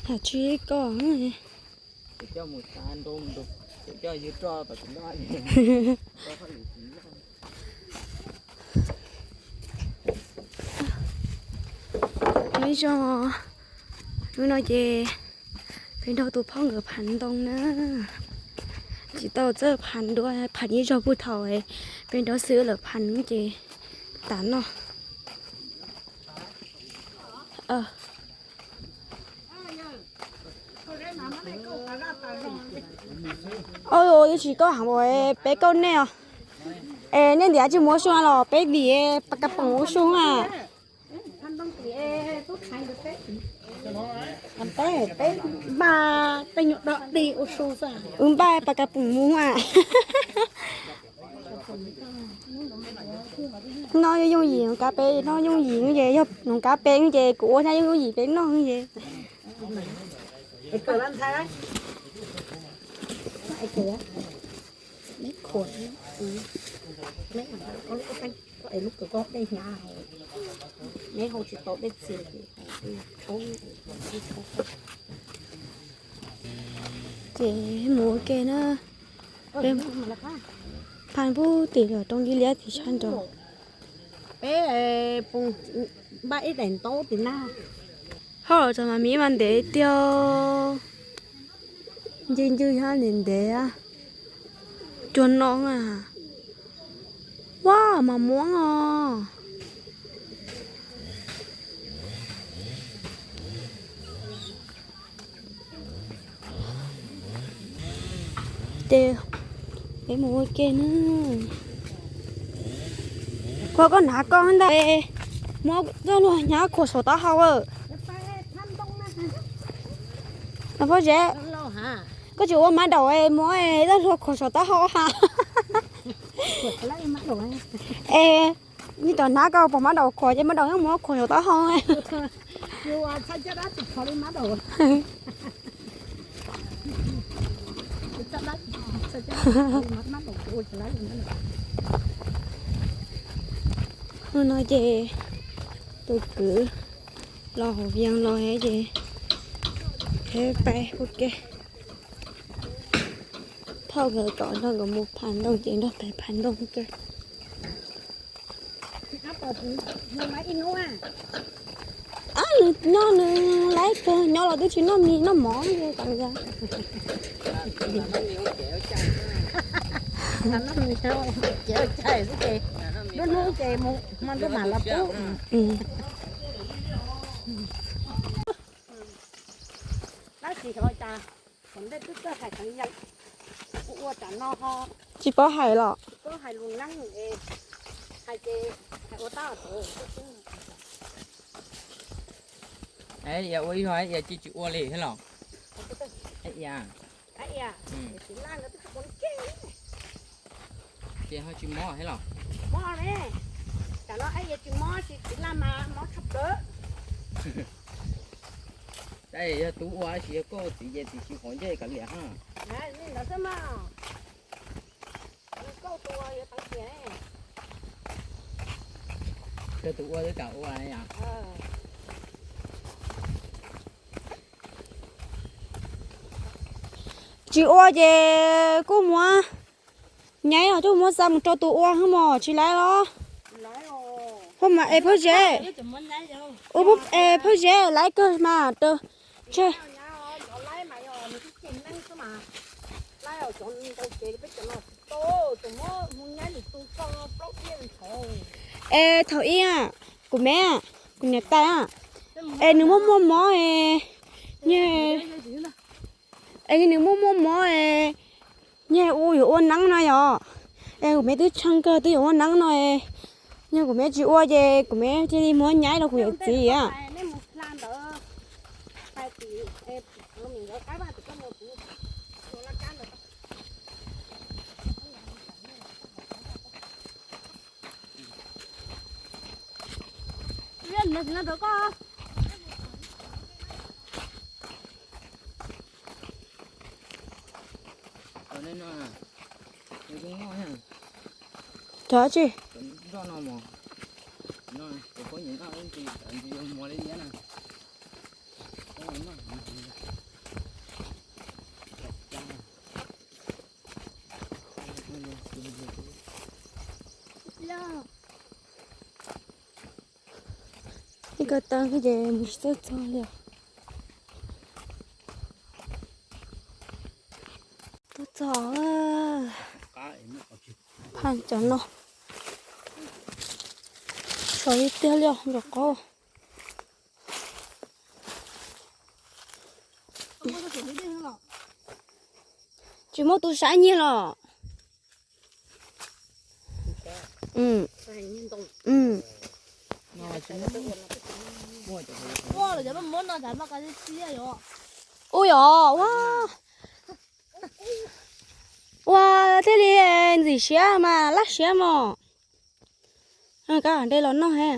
Hais tsis koj. Nyob zoo, hnub no ces peb nrog tus phauj nkawd phav ntoo na. Tsis tau txawj phav dua, phav ib zaug puag thaum peb nrog xib hwb lawv phav ces tas noj. Ua tsis koj heev, peb kauj nej os. Es nej ntiav tsis mus ua su los peb vim pas kas poom ua su a. Peb npaj tej nyuag dog dig ua su xwb. Wb npaj pas kas poom mus a. Noj yooj yim, noj kav peb noj yooj yim ces yog noj kav peb ces kuv ua noj yooj yim peb noj ces. Ces mus ua ke na. Peb pha pub tim lawm rau li liab tim sab nraud. Peb npaj ib daim ntaub tim na. Hauj lwm txog mas miv mas ntev tiag. Ncig ncig hab ntev ntev. Cuag no a. Ua mas muab os. Ces peb mus ua ke na. Koj, koj hnav koj ntag, muab txoj hlua hnyav khuam saum taub hau. Pob zeb, koj tsis ua mab daum muab txoj hlua khuam saum taub hau ha. Es, nej cov hnav koj pom mab daum khuam ces mab daum yeej muab khuam saum taub hau. Hnub no ces tus kwv los hauv Vias los ces peb pais ua ke. Phauj nkawd kom nrog nkawd mus phav ntoo ces nrog peb phav ntoo ua ke. Ab, nws nyob nws laib kawg, nyob los twb tsis noj mis noj mov li tas li. Lub hnub ces mus hmo ntuj mam los pub. Tab sis xyov cas thaum ntej twb txawj hais heev yam kuv ua tsam no ho tsis paub hais los. Tsis paub hais lus neeb es hais ces hais ua tab ua tod. Ia ua ib hlo ia cia tsis ua li thiab los? Ia, ces ho tsis mob thiab los? Mob ne, tsam no ia tsis mob tsis txiv laj mas mob tshaj plaws. Tab yog tub ua tab sis yog koj ua txiv ces txiv tsis quav ntsej kav liam ha. Li ntawd xwb mas. Koj ua yuav teev tias, koj tus ua twb kam ua. Tsis ua ces kuj muab nyaib los coj muab xa mus rau tus ua hwb mos tsis laib los. Phauj mas es Phauj Zeb, ua Phauj Zeb laib kawg mas. Tseg. Es thaum ib kuv me, kuv niam tais, es nws muaj muaj mob, es nws muaj muaj mob, nyias ua yuav ua neeb no yom. Es kuv me twb tshee kawg twb yuav ua neeb no, nyias kuv me tsis ua ces kuv me cia li muab nyaib rau kuv yawm txiv. Cov tsi? Ib ko taw ces mus tsis txog li. Tuaj txog, phaj cov no, sov ib tiag li os, ntsuag qaub. Tsis muaj tus saib nyiaj los? Ua yog, ua, ua thiaj li ntxim siab mas laj siab mog. Kab nte los noj he.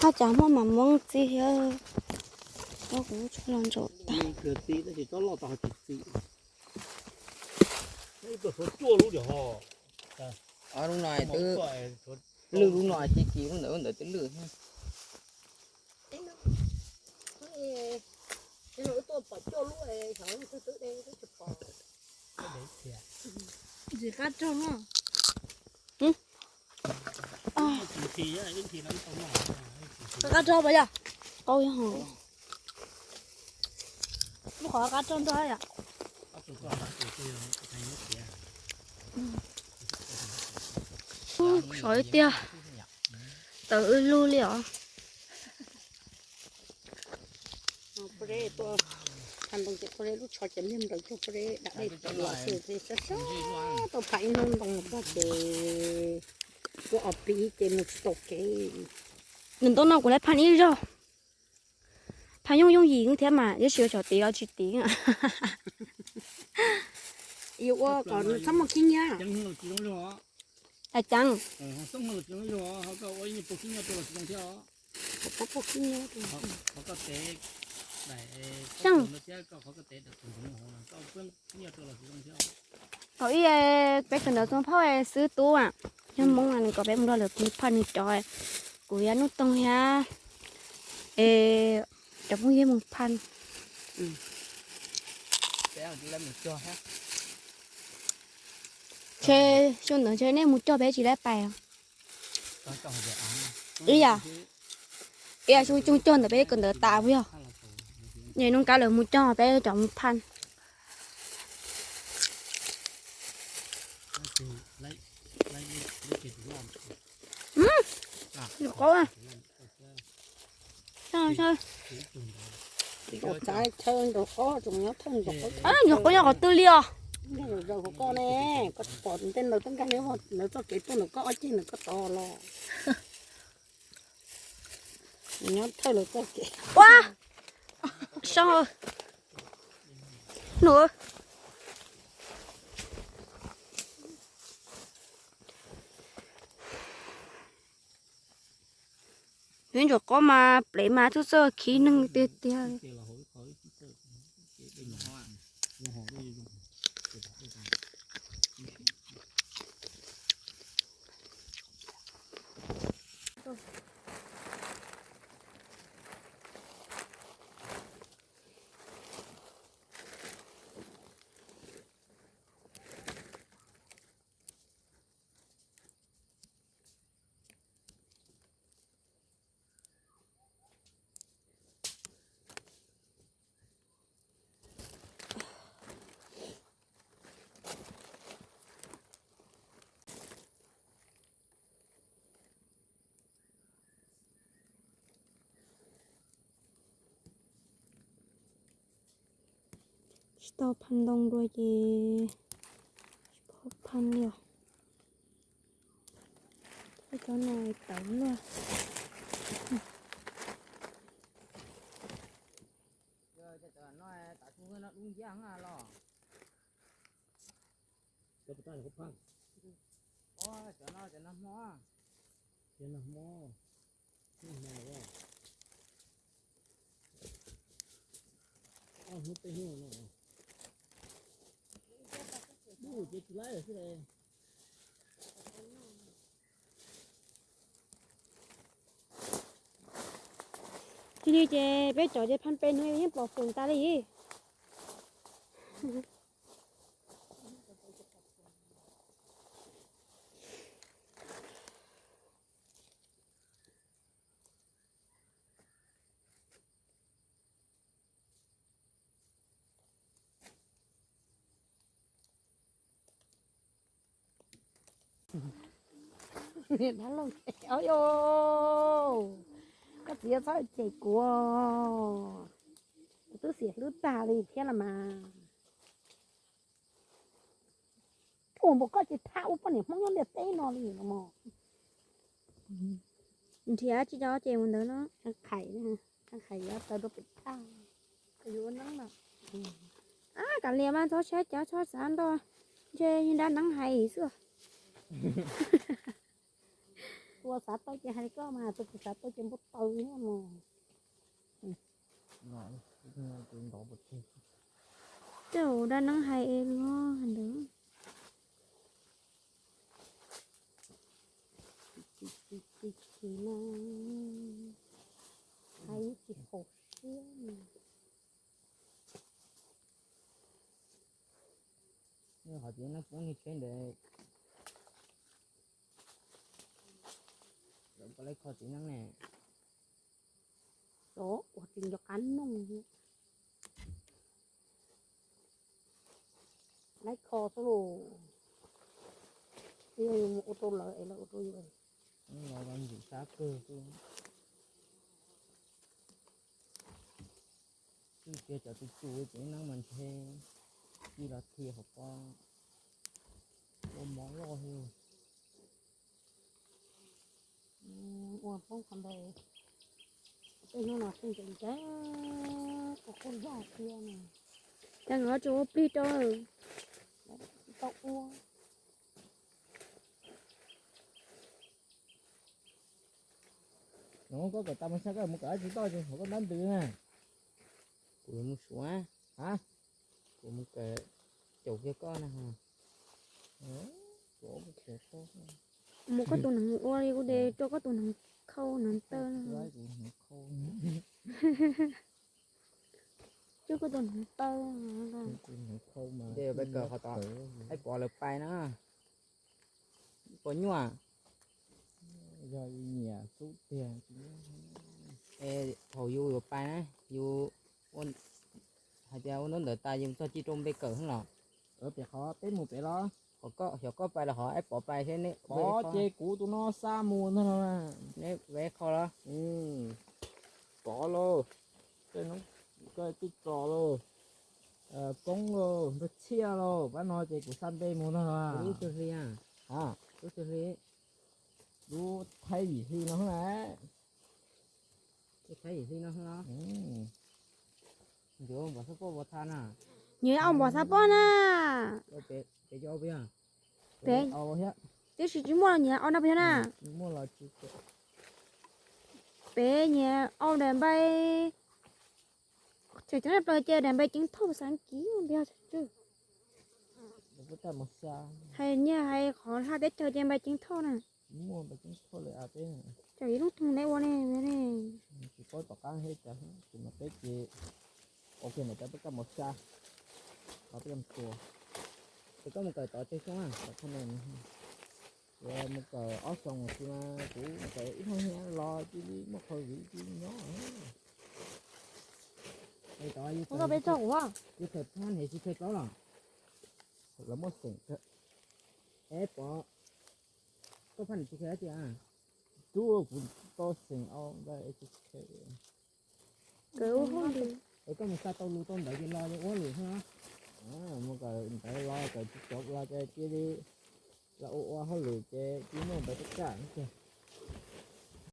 Haj cas muaj mam moob txi thiab. Kuv tso los ntsaum tas. Lub no twb lwj, lub no ces kis lub ntawd, lub ntawd twb lwj thiab. Ntxim qab rog no. Qab rog pas yog? Qau yog. Lub qhov qab rog nrog yom. Sov ib tiag, tawv wb lug li os. Pab zeb tuaj, pab ntoo ces pab zeb lub tsho ces liag nplaws cuag pab zeb dam dej los xwb, sab sab tau pab ib hnub ntoo tag ces ua ob peb ces mus tsis tau kev. Nws ntoo no kuv lawv phaj ib zaug, phaj yooj yooj yim thiab mas, tab sis ua tsov tiv los tsis tiv. Yuav ua kom nws txhob muaj khib nyiab. Ceev. Thaum ib peb kawm ntawv txoos phauj xwb tub, yog Hmoob nws kom peb mus nrog lawv mus phaj nws cov, kuv yog Nuj Toog thiab es cov phooj ywg mus phaj. Ntshe xyoo ntawd ntshe nej mus cog peb tsis laib pais. Ib yam, ib yam xyoo xyoo cog ntawd peb kawm ntawv tas puas yog? Nws nug kab lawv mus cog peb cov mus phaj. Nyuam qhuav, nyuam qhuav nyob qhov twg li os? Zaum koj ne, koj tsis pom ntej ntawd twb nkag lawv txoj kev tuaj ntawm koj ob ceg ntawm koj tod los. Nyob thawj lawv txoj kev. Ua, so, nua. Nws ntsuam qob mas plev mas txawj txawj khib neeg tiag tiag. Tsis tau phaj ntoo dua ces tsis pom phaj li os. Cov no tawv luaj. Tsis li ces peb cov ces phaj pes no yeej pom fum tas li. Dab laug, o, koj txiv txhob cem kuv, kuv twb xiam hlwb tag li thiab los mas. Ua npaum koj ces thab ua poj niam Hmoob nyob ntiaj teb no li no mog. Nrhiav tsis tau ces mus ntawd no. Khais, khais yuav tau rau pem thaj. Kav liam mas txhob saib cov txhob xav ntau, ntshe dab neeb hais xwb. Tus xav tau ces hais li koj mas, tus tsis xav tau ces npau taws thiab mas. Tej zaum dab neeb hais es luag ntawd. Hais tsis haum siab. Qhov txiv neeb poob niag tsheb ntawd, lawv puas laib kho txiv neeb ne? Ua tsis nco qab noj. Laib kho xwb los, yog yus mus ua rau lawv es lawv ua rau yus. Los ntxim sab kawg xwb. Twb tias cov tus tus txiv neeb mas ntshe ci los thi hauv pob, ua mov loj li. Ua poob qhov ntawd, tej hnub no kuj ntxeev ntxeev, kuj kuj zog thiab ne. Cas nkawd tsis ua plig rau? Tsis tau ua. Nov koj kawm tas mus xyab koj mus kawm dab tsi toj ces hov koj ntab ntws na. Kuv yuav mus suav. Ha? Kuv mus kawm caum kiag koj na. Mus koj tus neeg ua li kuv de rau koj tus neeg khau neeg taw. Koj tus neeg taw. Peb kawm qhov tod, ib pov lawv pais na. Pov nyuaj. Yog nyiam xub tiag. Thaum yus yuav pais na, yus hais tias ua ntaub ntawv tas yus txog ci rau npe kawm xwb los. Pem qhov peb mus pem los. Xyov koj pais los ho ib pov pais thiab ne. Pov ces kuv tus no xa mus ntag no. Neb ve qho los. Pov lauj, tej no, koj twb txos lauj, poob lauj, npawg Txhiaj lauj, pab no ces kuv xa npe mus ntag no. Lub twg hli? Lub twg hli? Lub thaib yim hli no na. Lub thaib yim hli no los. Ncuav npom xab pob ua tha na. Nyias au npom xab pob na. Pem, tiam sis tsis muaj los nyias au na puas yog na? Pem nyias au daim npai, tseem cov nej plaws ces daim npai ceev thauj xav kiv ntiag. Hais nyias hais qhov hla teb chaws ces npai ceev thauj na. Tseem ib lub thoob nej ua ne. Tsis paub tom qab he cas, tsis mas peb ces ok ntawm cov peb kaj mos xya, los peb kaj mus tua. Ces koj mus kawm tod tseg xyoo, mus kawm ob xyoos xwb mas kuv kawm ib hnub nyiaj los cia li muaj qhov vim cia li nyob. Koj peb txog kuv, yus kawm phab niam tsis kawg plaub los, lawv muaj xeem kawg. Es Pov, koj phab niam tsis kawg dab tsi a? Tub, kuv tau xeem au ntawd tsis kawg. Kawg ua hauj lwm. Es koj mus xa tau lus tau ntawv ces los ua hauj lwm xwb no. Mus kawm ntawv los kawm tsis cov los ces cia li los ua ua hauj lwm ces cia li muaj ntawv txaj kaj tiag.